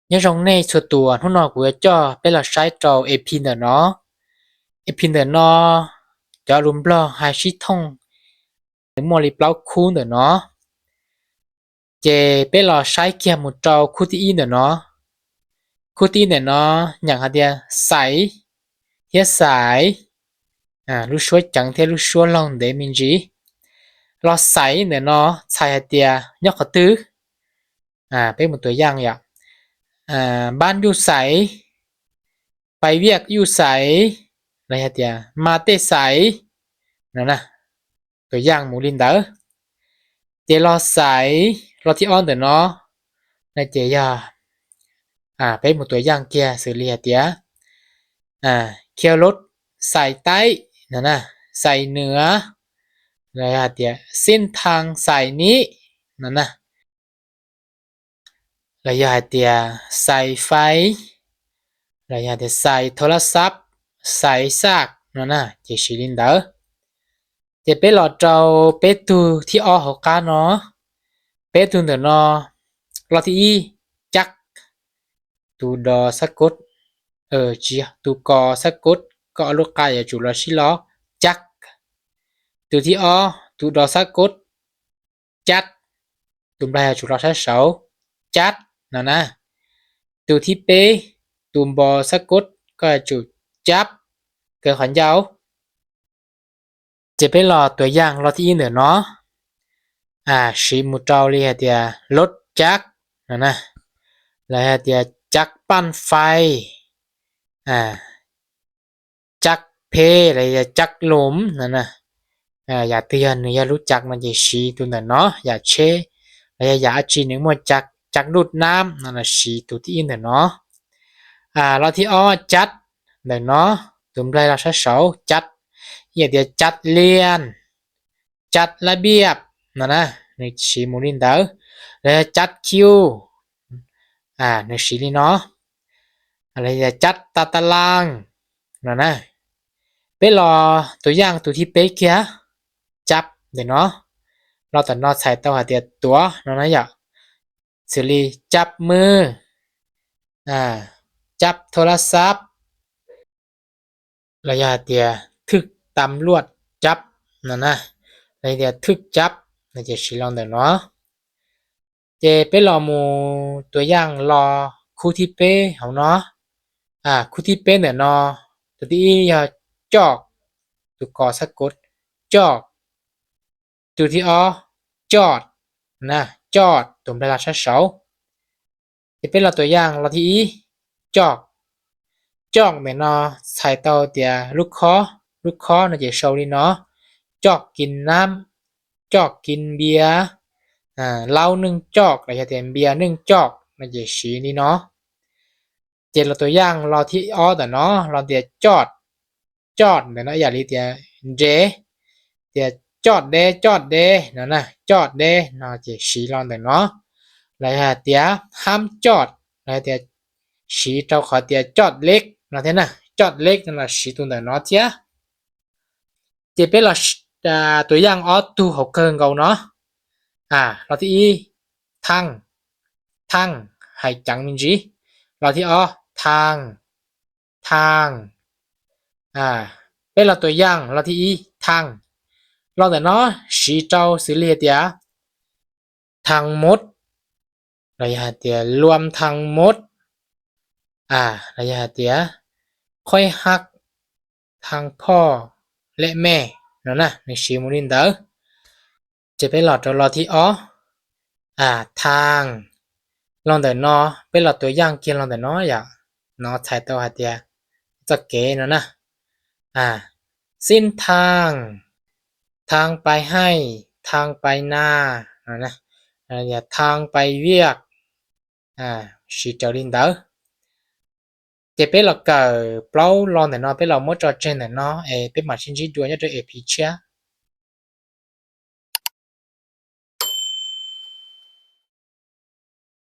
Nhớ trong này sua tua, hnút nọ của cho bé lò sai trầu ê phi nở nó. Ê phi nở nó, cho lùm blo hai xí thông, để mua li plau khu nở nó. Chê bé lò sai kia một trầu khu tí y nở nó. Khu tí nở nó, nhẳng hạt địa sai, hiết sai. À, lũ suối trắng thế lũ suối lòng để mình gì. Lò sai nở nó, sai hạt địa, nhóc khó tư. À, bé một tua yang ya. À, ban yu sai, pai viak yu sai, là hạt địa, ma tê sai. Nè nè, tua yang mù linh đỡ. Chê lò sai, lò thi on nở nó. Nè chê ya. À, bé một tua yang kia, xử lý hạt địa. À, khiêu lốt sai tái, nè nè, sai nửa. Là hạt địa, xin thang sai ní, nè nè. ແລ້ວຢ່າໃຫ້ເຕຍໃສ່ໄຟ, ແລ້ວຢ່າໃຫ້ເຕຍໃສ່ໂທລະສັບ, ໃສ່ສາກນັ້ນນະ, ເຈຊິລິນເດີ. ເຈໄປລໍເຈົ້າເປຕູທີ່ອອກເຮົາກາເນາະ, ເປຕູເດີເນາະ, ລໍທີ່ອີ ຈັກ, ຕູດໍສະກົດ, ເອີ ຈີ ຕູກໍສະກົດ, ກໍອະລຸກາ ຢໍຈູ ລໍຊີລໍ, ຈັກ. ຕູທີ່ອໍ ຕູດໍສະກົດ, ຈັດ, ຕູໄບ ຫາຈູລໍຊະເສົາ, ຈັດ ນັ້ນນະ. ຕູທີ່ເປ ຕູບໍສະກົດ ກໍຫາຈູ ຈັບ, ເກີຂອນຍາວ. ເຈໄປລໍຕົວຢ່າງລໍທີ່ອີເດີເນາະ. ອາ ຊີໝູ່ເຕົາລີ ຫາເຕຍລົດຈັກ ນັ້ນນະ, ແລ້ວຫາເຕຍຈັກປັ້ນໄຟ, ອາ ຈັກເພ ແລະ ຢາຈັກລົມ ນັ້ນນະ. ອາ ຢາເຕືອນ ຫຼື ຢາຮູ້ຈັກ ມັນຈະຊີ້ຕູນັ້ນເນາະ, ຢາເຊ ແລະ ຢາອາຈີນ ໝວດຈັກ, ຈັກດູດນ້ຳ ນັ້ນນະ, ຊີ້ຕູທີ່ອີນເດີເນາະ. ອາ ລໍທີ່ອໍ ຈັດ ເດີເນາະ, ຕູໄບ ລາຊາເສົາ ຈັດ, ຢາເດຍຈັດລຽນ, ຈັດລະບຽບ ນັ້ນນະ, ໜຶ່ງຊີໝູ່ລິນເດີ ແລະ ຈັດຄິວ ອາ ໜຶ່ງຊີລີເນາະ. ອາ ແລະ ຈັດຕາຕະລາງ ນັ້ນນະ. ໄປລໍຕົວຢ່າງຕູທີ່ເປກຽ ຈັບເດີເນາະ, ລໍຕະນອດໃສ່ເຕົາຫາເຕຍຕົວ ນັ້ນນະ ຢາ ສະລີ ຈັບມື, ອາ ຈັບໂທລະສັບ. ລະຢາເຕຍຖືກຕຳຫຼວດຈັບ ນັ້ນນະ, ລະຢາເຕຍຖືກຈັບ ລະຈະຊີ້ລອງເດີເນາະ. ເຈໄປລໍໝູ່ຕົວຢ່າງລໍຄູ່ທີ່ເປເຮົາເນາະ. ອາ ຄູ່ທີ່ເປເດີເນາະ, ຕົວທີ່ອີ ຢາຈອກ, ຕູກໍສະກົດ ຈອກ, ຕູທີ່ອໍ ຈອດ ນະ, ຈອດ, ຕູໄບ ລາຊາເສົາ. ຈະເປັນລໍຕົວຢ່າງລໍທີ່ອີ ຈອກ, ຈອກແມ່ນນໍ ໃສ່ເຕົາເຕຍລູກຄໍ, ລູກຄໍນະ ເຈໂຊລີເນາະ, ຈອກກິນນ້ຳ, ຈອກກິນເບຍ, ອາ ເຫຼົ້າໜຶ່ງຈອກ ລະຈະເຕຍເບຍໜຶ່ງຈອກນະ ເຈຊີນີ້ເນາະ. ເຈລໍຕົວຢ່າງລໍທີ່ອໍຕະເນາະ, ລໍເຕຍຈອດ, ຈອດເດີເນາະ, ຢ່າລີເຕຍເດ ເຕຍຈອດເດ ຈອດເດ ນັ້ນນະ, ຈອດເດເນາະ, ເຈຊີລອງເດີເນາະ. ລະຢາເຕຍຫ້າມຈອດ, ລະຢາເຕຍ ຊີເຕົາຂໍເຕຍຈອດເຫຼັກເນາະເທຍນະ, ຈອດເຫຼັກນັ້ນລະ ຊີຕູເດີເນາະເທຍ. ເຈເປັນລໍ ອາ ຕົວຢ່າງອໍຕູເຮົາເກີງເກົາເນາະ. ອາ ລໍທີ່ອີ ທັງ, ທັງ ໃຫ້ຈັງມິນຈີ, ລໍທີ່ອໍ ທາງ, ທາງ. ອາ ເປັນລໍຕົວຢ່າງລໍທີ່ອີ ທັງ, ລໍເດີເນາະ, ຊີເຕົາຊື່ເລຍເຕຍ ທັງໝົດ ລະຢາເຕຍລວມທັງໝົດ, ອາ ລະຢາເຕຍ ຂ້ອຍຮັກທັງພໍ່ ແລະ ແມ່ ເນາະນະ, ໜຶ່ງຊີໝູ່ລິນເດີ. ຈະໄປລໍຕົວລໍທີ່ອໍ ອາ ທາງ, ລອງເດີເນາະ, ໄປລໍຕົວຢ່າງກຽນລອງເດີເນາະ, ຢ່າເນາະ ໃສ່ເຕົາຫາເຕຍ ຈະເກເນາະນະ. ອາ ເສັ້ນທາງ, ທາງໄປໄຮ່, ທາງໄປນາ ເນາະນະ, ອາ ທາງໄປວຽກ, ອາ ຊີເຈົ້າລິນເດີ. ເຈເປັນລໍເກີ ເປົ່າລອງເດີເນາະ, ເປັນລໍມົດຈອເຈນເດີເນາະ, ເອ ເປັນໝາຊິນຈີດວຍຍອດໂດຍເອພີເຊຍ